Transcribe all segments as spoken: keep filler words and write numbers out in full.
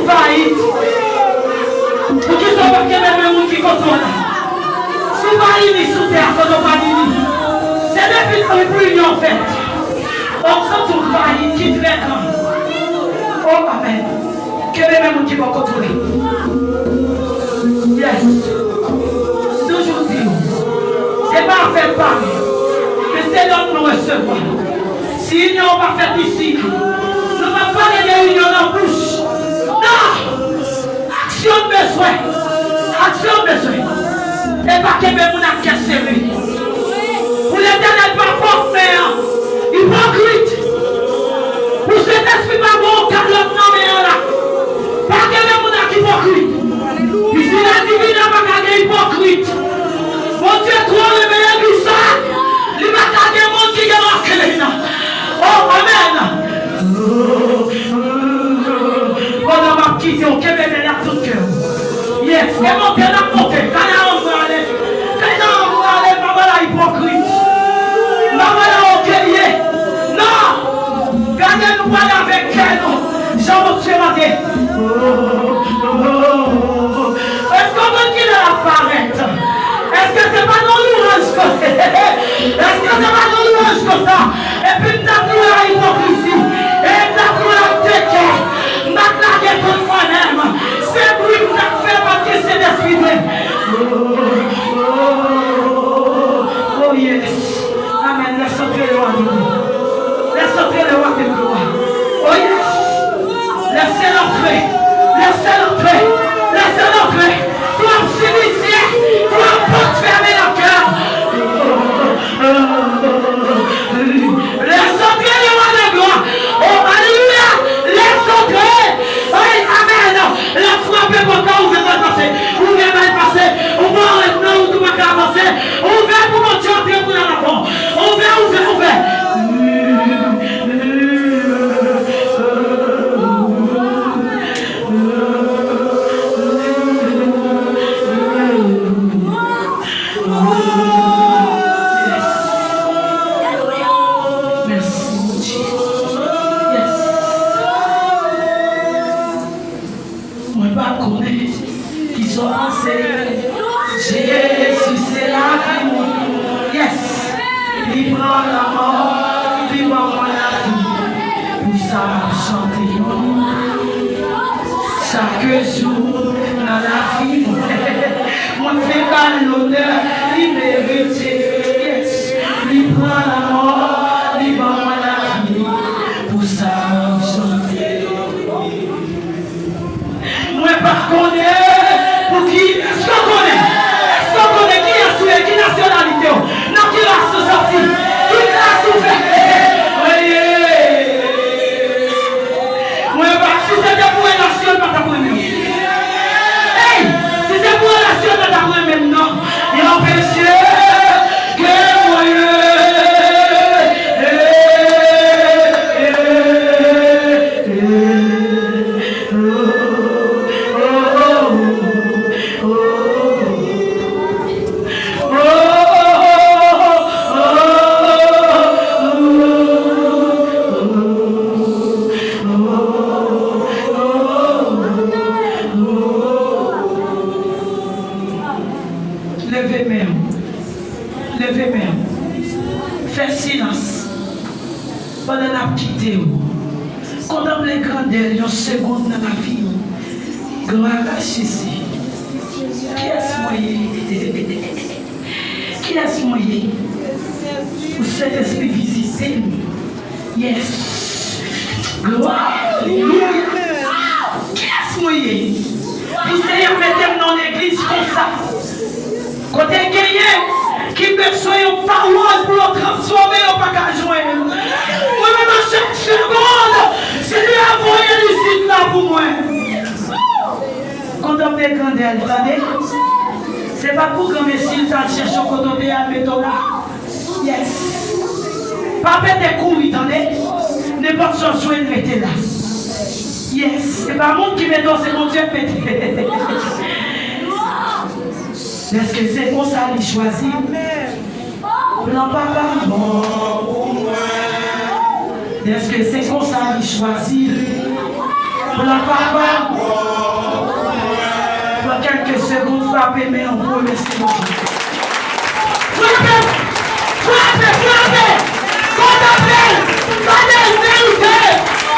Fayit. Poukisa w pa kenbe men moun ki kote w la? Si w pa ini sou tè a, kote w pa ini? Se depi nan ri pou inyon fèt. Òm santi w fayit ki trè gran. O, amèn. Kenbe men moun ki bò kote w la. Yes. Toujou di w, se pa afè pami, men se lòm nou resevwa. Si inyon pa fèt isi, nou pa pale de inyon nan bouch. Non! Aksyon m bezwen. Aksyon m bezwen. E pa kenbe moun ak kè sere. Pou Letènèl pa pòv men an, ipokrit. Pou Sentespri pa ba w kalòt nan men an la. Pa kenbe moun ak ipokrit. Pisi la divina pa ka gen ipokrit. Bondye twò renmen legliz sa. Li pa ka gen moun ki gen lakle nan. O, amèn. Pandan m ap kite w, kenbe men l ak tout kè w. Yes, e monte n ap monte. Gade a w prale. Gade a w prale, m pa pale a ipokrit. M pa pale a ògeye. Non! Gade nou prale avèk kè nou. Jan Bondye mande. Èske w konn kilè l ap parèt? Èske se pa nan lwanj konsa? Èske se pa nan lwanj konsa? Epi m t ap louwe ak ipokrizi. E m t ap louwe ak de kè. M t ap lage kont mwen menm. Se bri m t ap fè paske Sentespri vle. Oh, yes. Amèn. Lèse antre le roi de gloire. Lèse antre le roi de gloire. Oh, yes. Lèse l antre. Lèse l antre. Lèse l antre. Twòp simityè, twòp pòt fèmen nan kè. Lèse antre le roi de gloire. Oh, alelouya. Lèse antre. Ay, amèn. L ap frape pòt la, ouvè, bal pase. Ouvè, bal pase. Ou pa rete nan wout ou pa ka avanse. Ouvè pou Bondye antre pou l al avan. Ouvè, ouvè, ouvè. Mèsi, Bondye. Yes. Mwen pa konnen kisa w panse. Jezi se lavi mwen. Yes. Li pran lanmò, li ban mwen lavi. Pou sa m ap chante. Chak jou nan lavi mwen, mwen fè ba l lonè li merite. Yes. Li pran lanmò, li ban mwen lavi. Pou sa m ap chante. Mwen pa konnen pou ki, èske w konnen? Èske w konnen kiyès ou ye? Ki nasyonalite w? Nan ki ras ou soti? Ki klas ou fè? Mwen pa, si se te pou relasyon, l pa t ap renmen w. Ey! Si se pou relasyon, l pa t ap renmen m, non. Yon peche ke mwen ye. Leve men w. Leve men w. Fè silans. Pandan n ap kite w, kontanple grandè l yon segonn nan lavi w. Glwa a Jezi. Kiyès mwen ye? Kiyès mwen ye? Pou Sentespri vizite m. Yes. Glwa. Alelouya. Ah, kiyès mwen ye? Pou Senyè mete m nan yon legliz konsa. Kote genyen ki bezwen yon pawòl pou yo transfòme, yo pa ka jwenn. Mwen menm a chak segonn, Senyè a voye l isit la pou mwen. Kontanple grandè l, tande. Se pa pou granmesi l t al chèche w kote w te ye, al mete w la. Yes. Pa pete kouri, tande. Nenpòt sa w jwenn, rete la. Yes. Se pa moun ki mete w, se Bondye k mete. Dèske se konsa li chwazi. Plan papa m bon pou mwen. Dèske se konsa li chwazi. Papa, pran kèlke segonn, frape men w pou remèsye Bondye. Frape! Frape! Frape! Kontanple l! Tande l merite!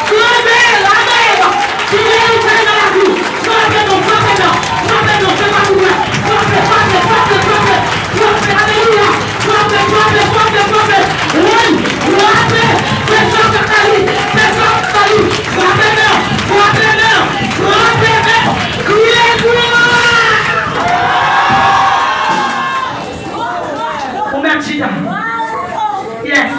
Frape! Amen! Ki merite nan lavi! Frape non! Frape non! Frape non! Se pa pou mwen! Frape! Frape! Frape! Frape! Frape! Alelouya! Frape, frape, frape, frape. Wi, frape. Fè sa w ka fè li. Fè sa w ka fè li. Frape men, frape men, frape men. Kriye glwa. Ou mèt chita. Yes.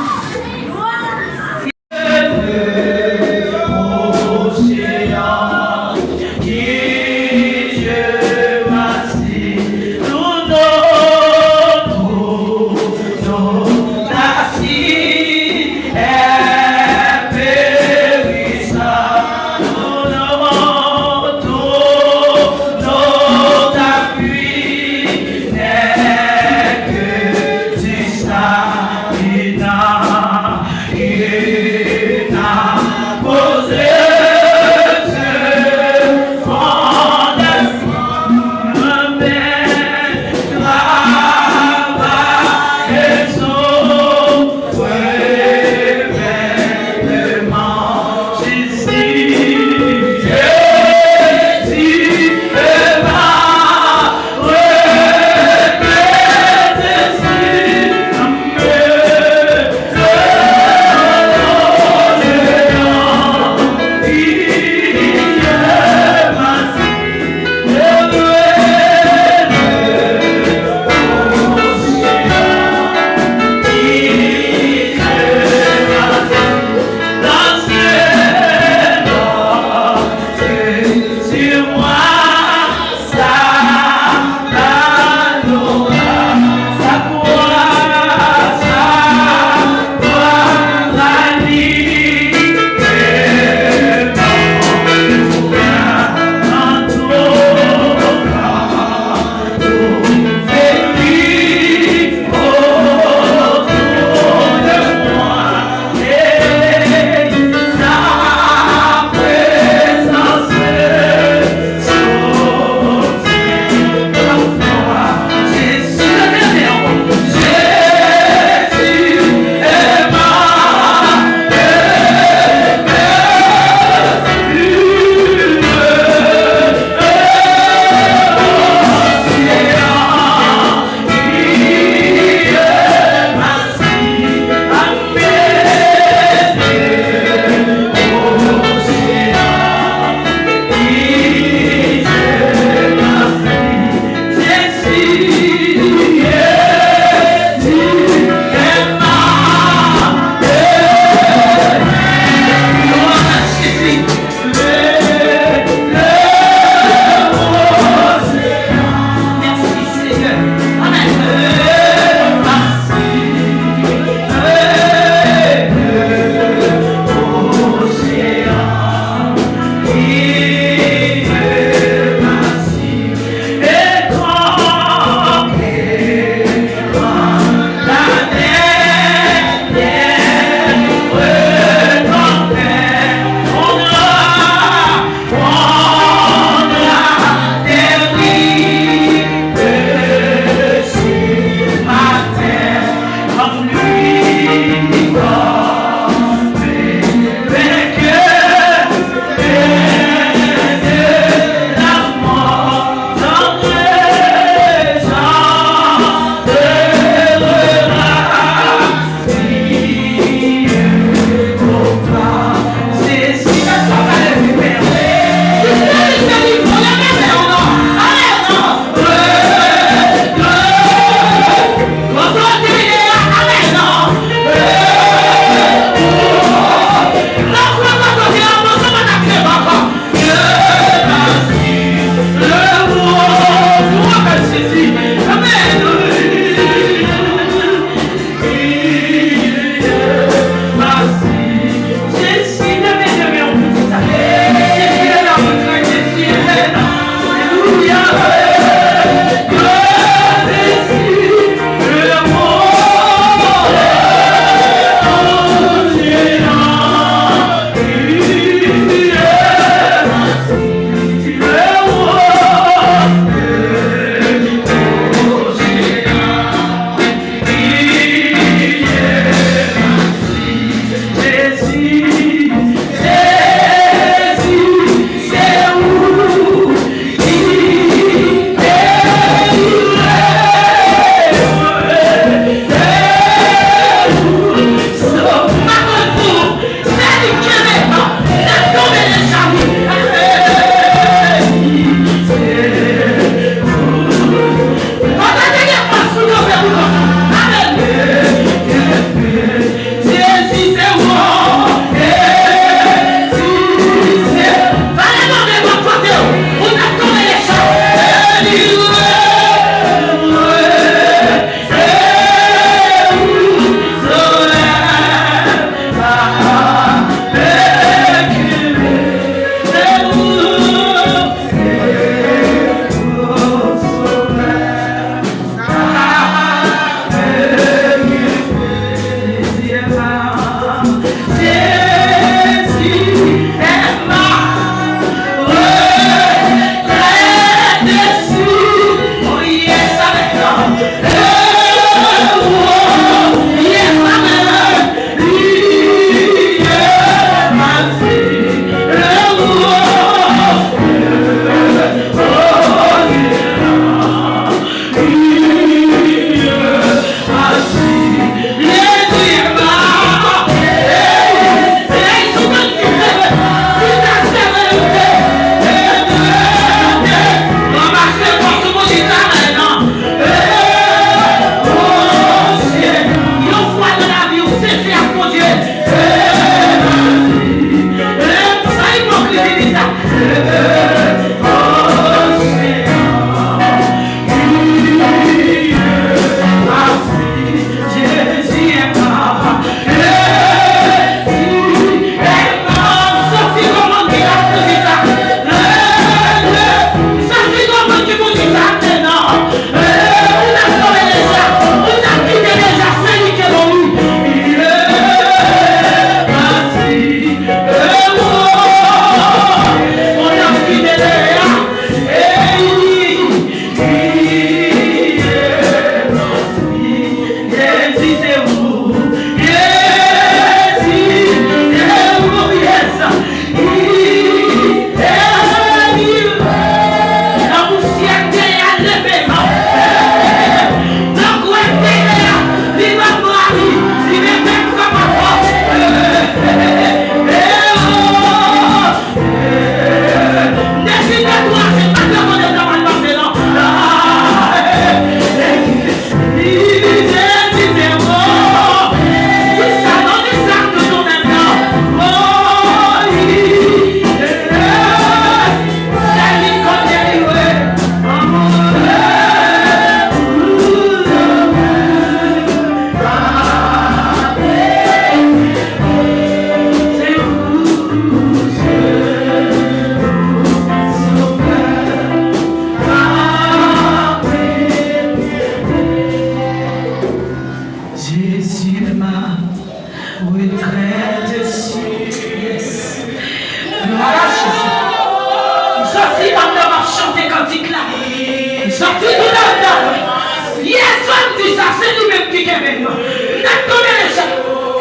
Li menm ki kenbe nou. M t ap tonbe deja.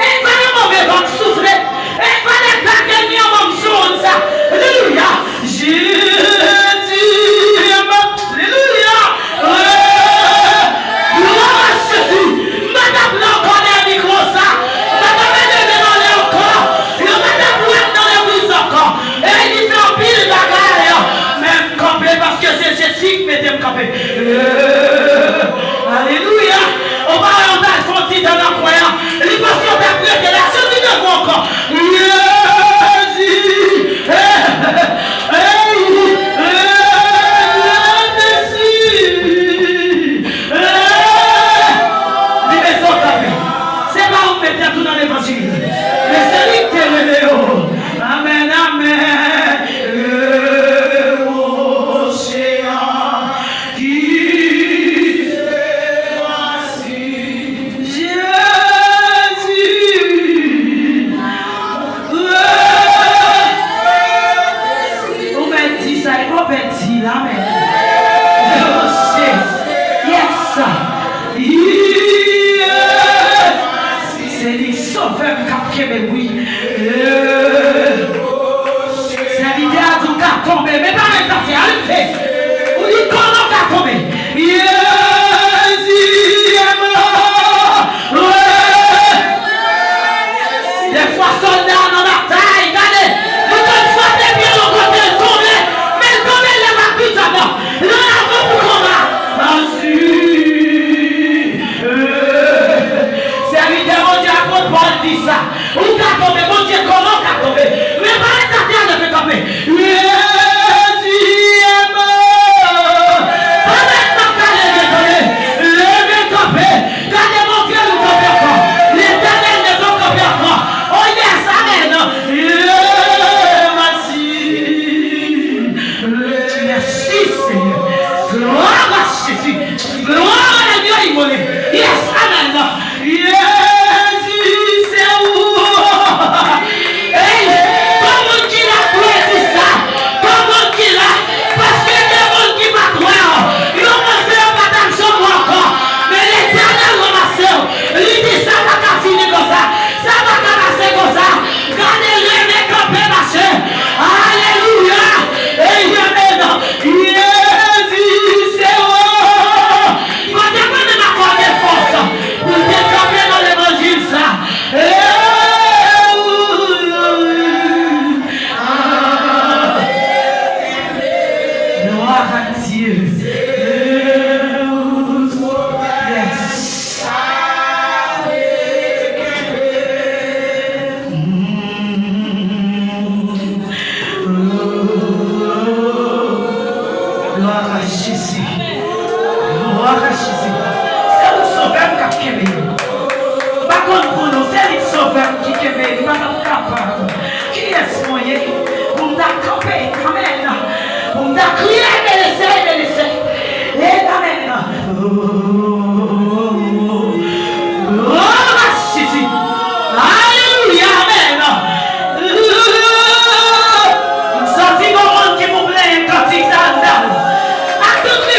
E pa yon move van k soufle. E pa leta ke ni an manm sou moun sa. Alelouya. Jezi, alelouya. Glwa a Jezi. M pa t ap la ankò dèyè mikwo sa. M pa t ap leve m anlè ankò. Yo pa t ap wè m nan legliz ankò. E li fè anpil bagay. Men m kanpe paske se Jezi ki mete m kanpe. Alelouya! Ou pa wè yo t al fè yon ti tan nan kwen an? Li panse yo t ap rete la, soti devan ankò. Jezi! Hey! Hey! Hey! Mesi! Hey! Li mete w kanpe. Se pa ou k mete tou nan levanjil. Men se li k te rele yo. Amèn, amèn. Roche an. Jezi! Ou mèt di sa, e bon pèdi la, men. Jezi! Yes! Yeah! Se li sovè m k ap kenbe m, wi. Sèvitè a di w ka tonbe, men pa ret atè a, leve. Ou di kòman w ka tonbe? Jezi e mò. Defwa sòlda nan batay, gade, li konn frape pye l yon kote, l tonbe, men l tonbe lè l ap pita mò. Nan lavan pou konba. Ansi, sèvitè Bondye apot Pòl di sa. Ou ka tonbe, Bondye, kòman w ka tonbe? Men pa ret atè a, leve kanpe. Jezi e mò. Pa mèt nan kale, leve kanpe. Leve kanpe. Gade Bondye nou kanpe ankò. Letènèl mete w kanpe ankò. Oh yes, amèn. Mèsi. Mèsi, Senyè. Glwa a Jezi. Glwa a Dye. Yes, amèn. Jezi, se ou. Ey, gon moun ki la, glwa di sa. Gon moun ki la, paske gen moun ki pa t wè w. Yo panse yo pa t ap janm wè w ankò. Men Letènèl ranmase w. Li di sa pa ka fini konsa. Sa pa ka pase konsa. Gade, leve kanpe, mache. Alelouya. Ey, amèn. Jezi, se ou. Kote mwen menm akòde fòs pou te kanpe nan levanjil sa. Glwa a Dye. Yes. Glwa a Jezi. Glwa a Jezi. Se ou sovè m k ap kenbe yo. M pa konn pou nou, se li sovè m ki kenbe yo. M pa t ap kapab. Kiyès mwen ye pou m ta kanpe? Amèn. Pou m ta kriye, Ebenezer, Ebenezer. E amèn. Glwa a Jezi. Alelouya, amèn. M santi gon moun ki pou plenyen kantik sa anndan. Ak tout li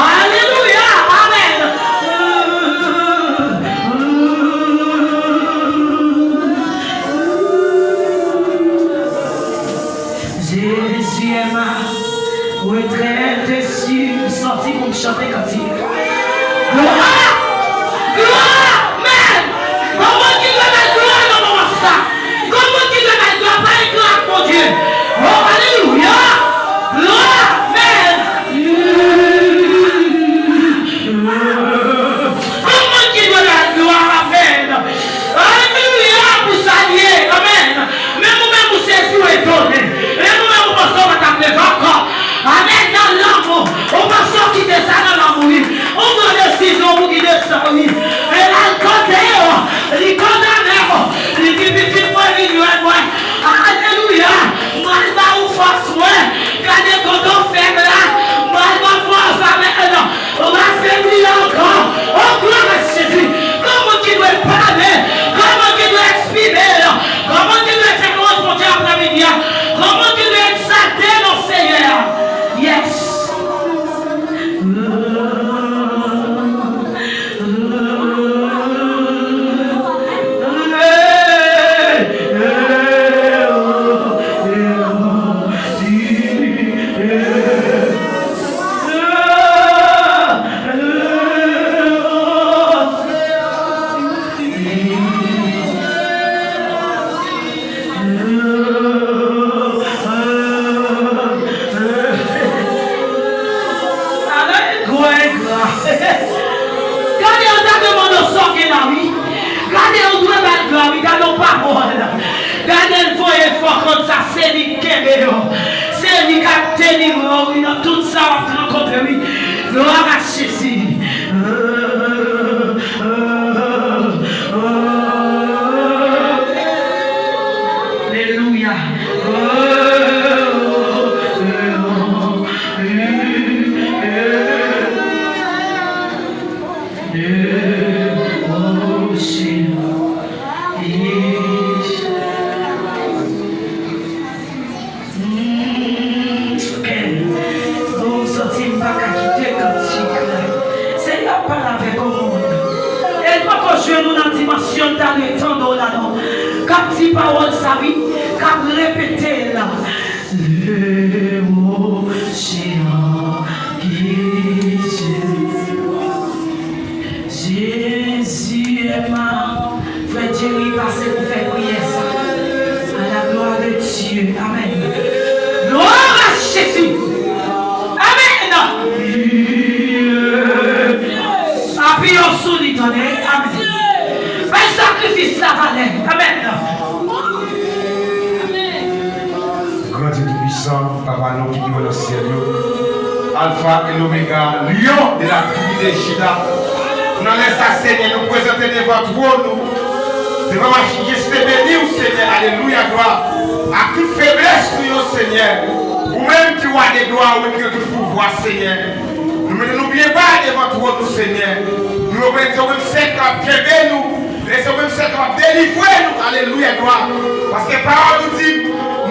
Alelouya! Amèn! Jésus est ma retraite sûre. M sòti pou m chante kantik. Glwa! Glwa! Amèn! Kòman ki dwe bay glwa nan moman sa? Kòman ki dwe bay glwa? Pa ekran ak Bondye. Oh, alelouya! Glwa! Amèn! Kòman ki dwe bay glwa? Amèn! Alelouya! Pou sa l ye. Amèn! Menm ou menm ou sezi, ou etone. Menm ou menm ou panse ou pa t ap leve ankò. Amèn. Nan lanmou. Ou panse w kite sa nan lanmou, wi. Ou pran desizyon pou kite sa, wi. E l al kote yo. Li kondane w. Li di, pitit mwen, vin jwenn mwen. Alelouya. Mwen ba ou fòs mwen. Gade kote w fèb la. Mwen ba w fòs. Amèn. Ou afebli ankò. Oh, glwa a Jezi. Kòman ki dwe pale? Kòman ki dwe eksprime? Kòman ki dwe fè lwanj Bondye aprèmidi a? Kòman ki dwe egzalte non Senyè a? Yes. Gade, yo ta demande w sa w gen la, wi. Gade, ou dwe ba l glwa, wi. Gade yon pawòl. Gade l voye fò kont sa, se li k kenbe yo. Se li k ap delivre w, wi, nan tout sa w ap rankontre, wi. Glwa a Jezi. Alelouya. Mm, ok. Bon, m santi m pa ka kite kantik la. Senyè ap pale avèk yon moun. E l poko jwenn ou nan dimansyon l ta dwe tande w la non. K ap di pawòl sa wi, k ap repete l la. Le rocher en question. Jésus est ma. Frè Jerry, pase pou fè priyè sa. À la gloire de Dieu. Amèn. Gloire à Jésus. Amèn. Apiye w sou li, tande. Amèn. Bay sakrifis la valè. Amèn. Gran Dye Toupisan, Papa nou ki vivan nan syèl yo, Alfa e Lomega, Lyon de la tribi de Jida. Nan lè sa, Senyè, nou prezante devan twòn ou, devan machijeste beni w, Senyè, alelouya, glwa, ak tout feblès nou yo, Senyè. Ou menm ki wa de glwa, ou menm ki gen tout pouvwa, Senyè. Nou mete nou byen ba devan twòn ou, Senyè. Nou rekonèt se ou menm sèl k ap kenbe nou. E se ou menm sèl k ap delivre nou. Alelouya, glwa. Paske pawòl ou di,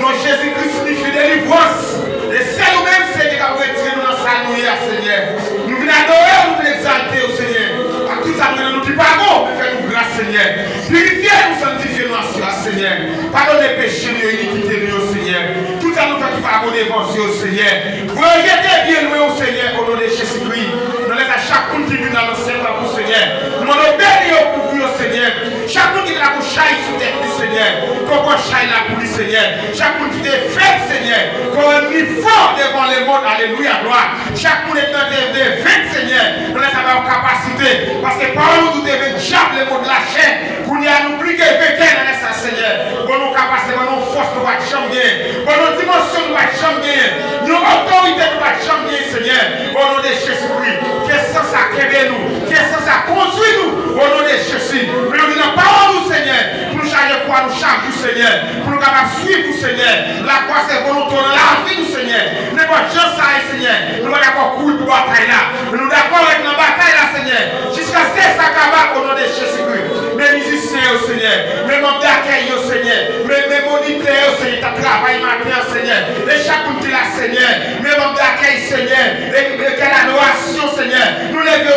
non Jezikri siyifi delivrans. E sèl ou menm, Senyè, k ap retire nou nan sa nou ye a, Senyè. Nou vin adore w, nou vin egzalte w, Senyè. Ak tout sa nou gen nan nou ki pa bon, men fè nou gras, Senyè. Pirifye nou, sanntifye nou aswè a, Senyè. Padone peche nou yo, inikite nou yo, Senyè. Tout sa nou fè ki pa bon devan zye w, Senyè. Rejete byen lwen w, Senyè, o non de Jezikri. Nan lè sa, chak moun ki vin la nan syèl la pou Senyè. Nou mande w beni yo, kouvri yo, Senyè. Chak moun ki te la pou chay sou tèt li, Senyè. Konprann chay la pou li, Senyè. Chak moun ki te fèb, Senyè. Kò w li fò devan lemonn, alelouya, glwa. Chak moun ki te venk, Senyè. Nan lè sa, ba yo kapasite. Paske pawòl ou di w te venk dyab, lemonn, lachè. Kounye a, nou pli ke venkè nan lè sa, Senyè. Ban nou kapasite, ban nou fòs nou pa t janm genyen. Ban nou dimansyon nou pa t janm genyen. Yon otorite nou pa t janm genyen, Senyè. O non de Jezikri, ke san sa kenbe nou. Ke san sa kondwi nou. O non de Jezi. Men nou vin nan pawòl ou, Senyè. Pou nou chaje kwa nou chak jou, Senyè. Pou nou kapab swiv ou, Senyè. Lakwa se volonte w nan lavi nou, Senyè. Nenpòt jan sa ye, Senyè. Nou pa dakò kouri pou batay la. Men nou dakò ret nan batay la, Senyè. Jiskaske sa kaba, o non de Jezikri. Men mizisyen yo, Senyè. Men manm dakèy yo, Senyè. Men, men monitè yo, Senyè, k ap travay maten an, Senyè. E chak moun ki la, Senyè. Men manm dakèy, Senyè. E, e ke ladorasyon, Senyè.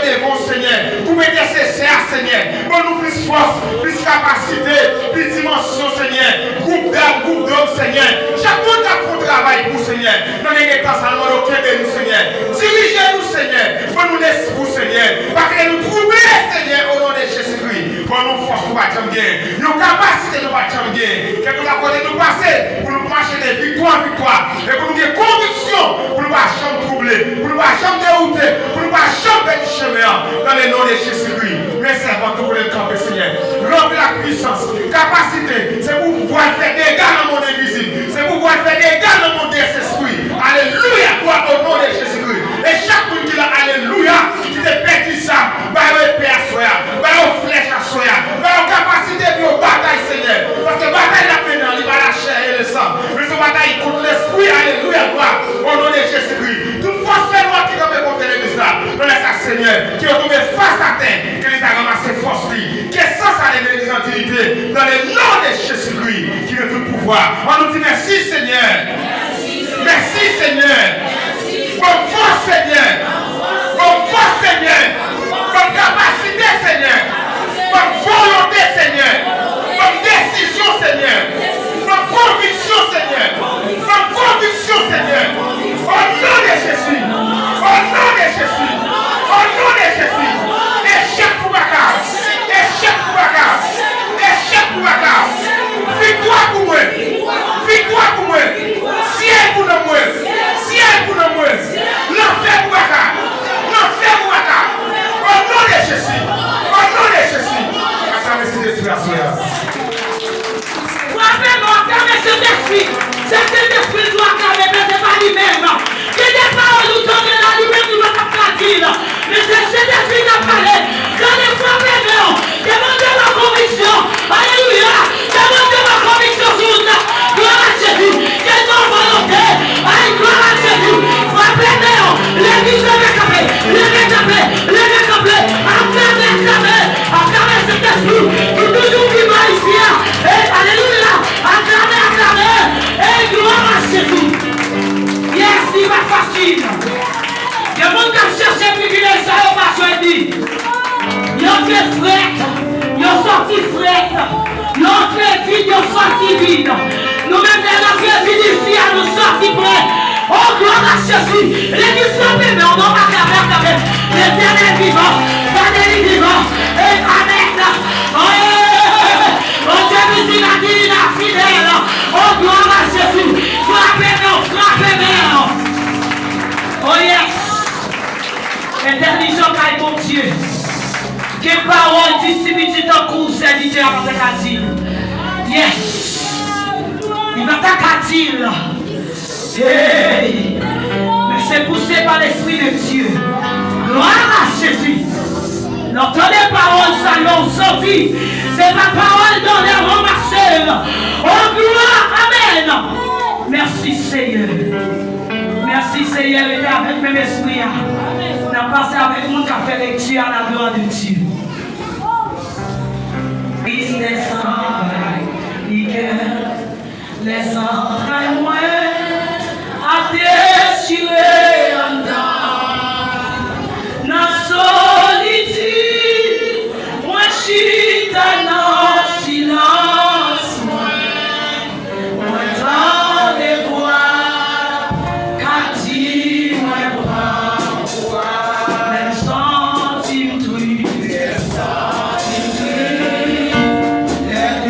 Leve w, Senyè, pou entèsesè a, Senyè. Ban nou plis fòs, plis kapasite, plis dimansyon, Senyè. Gwoup dam, gwoup dòm, Senyè. Chak moun k ap fè yon travay pou w, Senyè. Nan dènye tan sa, nou mande w kenbe nou, Senyè. Dirije nou, Senyè. Ban nou lespri w, Senyè. Pa kite nou twouble, Senyè, o non de Jezikri. Ban nou fòs nou pa t janm genyen, yon kapasite nou pa t janm genyen. Kèlkeswa kote nou pase, pou nou mache de viktwa an viktwa, e pou nou gen konviksyon, pou nou pa janm twouble, pou nou pa janm dewoute, pou nou pa janm pèdi chemen an, nan le non de Jezikri. Men sèvant ou kote l kanpe, Senyè. Ranpli l ak pwisans, kapasite, se pou vwa l fè dega nan mond envizib, se pou vwa l fè dega nan mond dèzespri. Alelouya, glwa o non de Jezikri. E chak moun ki la, alelouya, ki te pèdi zam, ba yo epe aswè a, ba yo flèch aswè a, ba yo kapasite pou yo batay, Senyè. Paske batay n ap mennen an, li pa lachè e lesan, men se yon batay kont lespri, alelouya, glwa, o non de Jezikri. Tout fòs fè nwa ki kanpe kont legliz la, nan lè sa, Senyè, ke yo tonbe fas atè, ke legliz la ranmase fòs li, ke san sa leve legliz an diyite, nan le non de Jezikri, ki gen tout pouvwa. An nou di mèsi, Senyè. Mèsi, Senyè. Ban m fòs, Senyè. Ban m fòs, Senyè. Ban m kapasite, Senyè. Ban m volonte, Senyè. Ban m desizyon, Senyè. Ban m konviksyon, Senyè. Ban m konviksyon, Senyè. O non de Jezi. O non de Jezi. O non de Jezi. Echèk pou baka. Echèk pou baka. Echèk pou baka. Viktwa pou mwen. Viktwa pou mwen. Syèl pou nanm mwen. Syèl pou nanm mwen. Lanfè pou baka. Lanfè pou baka. O non de Jezi. O non de Jezi. Atravè Sentespri a, Senyè. Frape non, atravè Sentespri. Se Sentespri l dwe aklame, men se pa li menm. Gen de pawòl ou tande la, li menm li pa t ap ka di l. Men se Sentespri k ap pale. Gade, frape men w. Ke Bondye ba w konviksyon. Alelouya. Ke Bondye ba w konviksyon sou wout la. Glwa a Jezi. Ke l ba w volonte. Ay, glwa a Jezi. Frape men w. Legliz, leve kanpe. Leve kanpe. Leve kanpe. Aklame, aklame. Aklame Sentespri ki toujou vivan isi a. Ey, alelouya. Aklame, aklame. Ey, glwa a Jezi. Yes, li pa fasil. Gen moun k ap chèche privilèj sa yo pa jwenn li. Yo antre frèt, yo sòti frèt. Yo antre vid, yo sòti vid. Nou menm lè n antre vid isi a, nou sòti plen. O, glwa a Jezi. Legliz frape men w, non, aklame, aklame. Letènèl vivan. Gade li vivan. E amèn. O, Bondye vizib a ki li la fidèl. O, glwa a Jezi. Frape men w, frape men w. O, yes. Entèlijan kay Bondye. Gen pawòl distribitè tankou sèvitè a pa ta ka di l. Yes. Li pa ta ka di l. Hey! Men se pouse pa Lespri de Dye. Glwa a Jezi. Lè w tande pawòl sa yo, w santi se pa pawòl done ranmase. O glwa, amèn. Mèsi, Seyè. Mèsi, Seyè, rete avèk menm espri a. N ap pase avèk moun k ap fè lekti a, la glwa de Dye. Tristès anvayi kè, lè zantray mwen ap dechire anndan. Nan solitid, mwen chita nan silans mwen. Mwen tande vwa k ap di mwen pran pwa. Lè m santi m tris, lè m santi m tris, lè m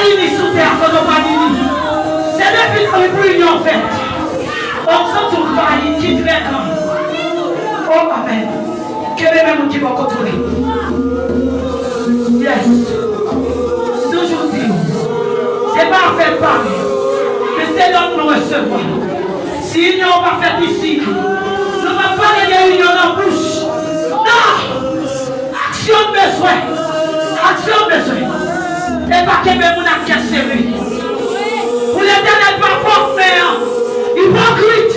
Vini sou tè a, kote w pa vini. Se depi nan ri pou inyon fèt. Ou santi w valid ki trè gran. O, amèn. Kenbe men moun ki bò kote w la. Yes. Toujou di w, se pa afè l pare, men se lòd nou resevwa. Si inyon an pa fèt isi, nou p ap pale de inyon nan bouch. Non! Aksyon n bezwen. Aksyon n bezwen. E pa kenbe moun ak kè sere. Pou Letènèl pa pòv men an ipokrit.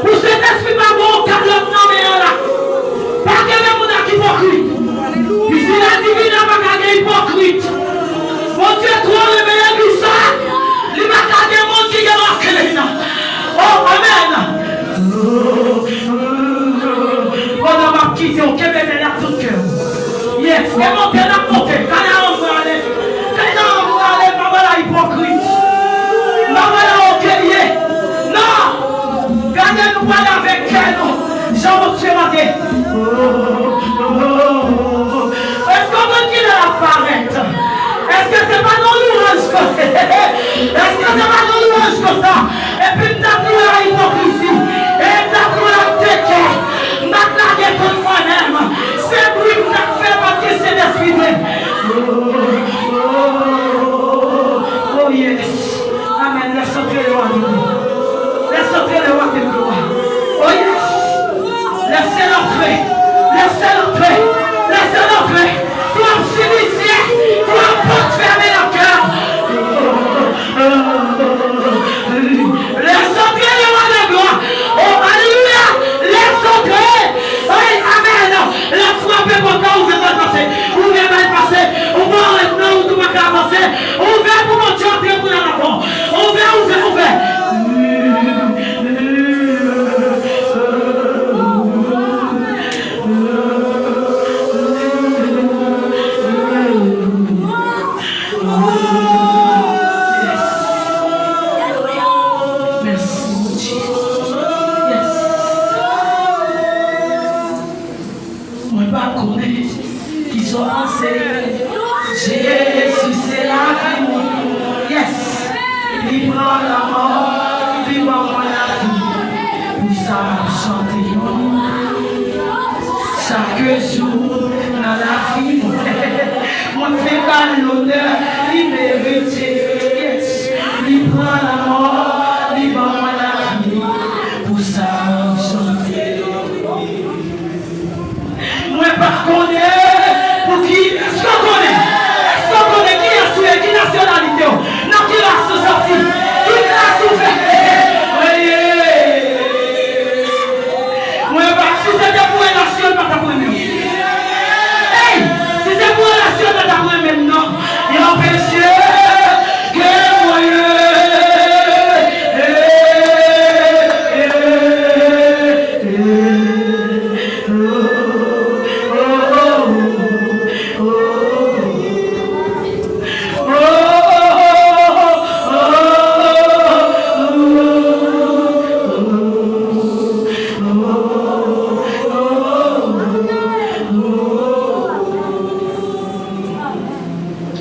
Pou Sentespri pa ba w kalòt nan men an la. Pa kenbe moun ak ipokrit. Pisin a divin nan pa ka gen ipokrit. Bondye twò renmen legliz sa. Li pa ka gen moun ki gen lakre nan. O, amèn. Pandan m ap kite w, kenbe men l ak tout kè w. Yes, e monte n ap monte. Gade a w prale. Gade a w prale, pa pale a ipokrit. Pa pale a ògeye. Non. Gade nou prale avèk kè nou. Jan Bondye mande. Èske w konn kilè l ap parèt? Èske se pa nan lwanj konsa? Èske se pa nan lwanj konsa? Epi m t ap lwe a ipokrizi. E m t ap lwe a tete. M t ap lage tout mwen menm. Se bri m t ap fè pandan ke Sentespri te. Oh yes. Amèn. Laisse entrer le roi de gloire. Laisse entrer le roi de gloire. Oh yes. Laissez-le entrer. Laissez-le entrer. Laissez-le entrer. Twòp simityè, twòp pòt fèmen nan kè. Laisse entrer le roi de gloire. Oh, alelouya. Laisse entrer. Hey, amèn. L ap frape pòt la, ouvè bal pase. Ouvè bal pase. Ou pa ret non, ou tou pa ka avanse. Ouvè pou Bondye antre pou nan lapò. Ouvè, ouvè, ouvè. Mèsi, Bondye. Yes. Mwen pa konnen kisa w panse. Jezi se lavi mwen. Yes. Li pran lanmò, li ban mwen lavi. Pou sa m ap chante. Chak jou nan lavi mwen, mwen fè ba l lonè li merite. Yes. Li pran lanmò, li ban mwen lavi. Pou sa m ap chante. Mwen pa konnen pou ki, èske w konnen? Èske w konnen kiyès ou ye? Ki nasyonalite w? Nan ki ras ou sòti? Ki klas ou fè? Mwen pa, si se te pou relasyon, l pa t ap renmen w. Ey! Si se pou relasyon, l pa t ap renmen m, non. Yon mesye ke mwen ye.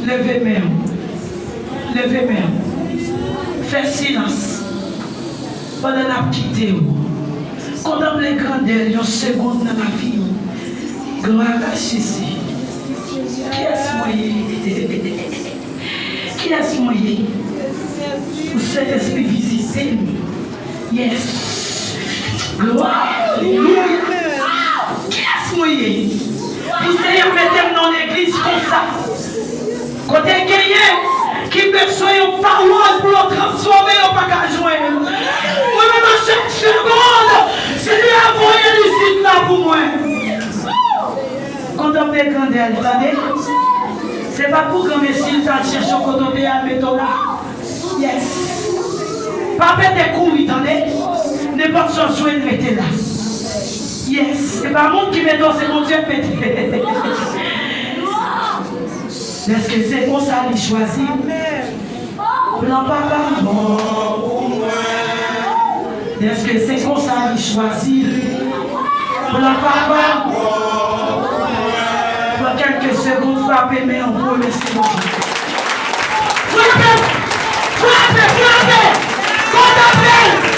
Leve men w. Leve men w. Fè silans. Pandan n ap kite w, kontanple grandè l yon segonn nan lavi w. Glwa a Jezi. Kiyès mwen ye? Kiyès mwen ye? Pou Sentespri vizite m. Yes. Glwa. Alelouya. Kiyès mwen ye? Pou Senyè mete m nan legliz konsa. Kote genyen ki bezwen yon pawòl pou yo transfòme, yo pa ka jwenn. Mwen menm a chak segonn, Senyè a voye l isit la pou mwen. Kontanple grandè l, tande. Se pa pou granmesi l t al chèche w kote w te ye al mete w la. Yes. Pa pete kouri, tande. Nenpòt sa w jwenn, rete la. Yes. Se pa moun ki mete w, se Bondye k mete. Dèske se konsa li chwazi. Plan papa bon pou mwen. Dèske se konsa li chwazi. Plan papa bon pou mwen. Pran kèlke segonn, frape men w pou remèsye Bondye. Frape! Frape! Frape! Konsantre!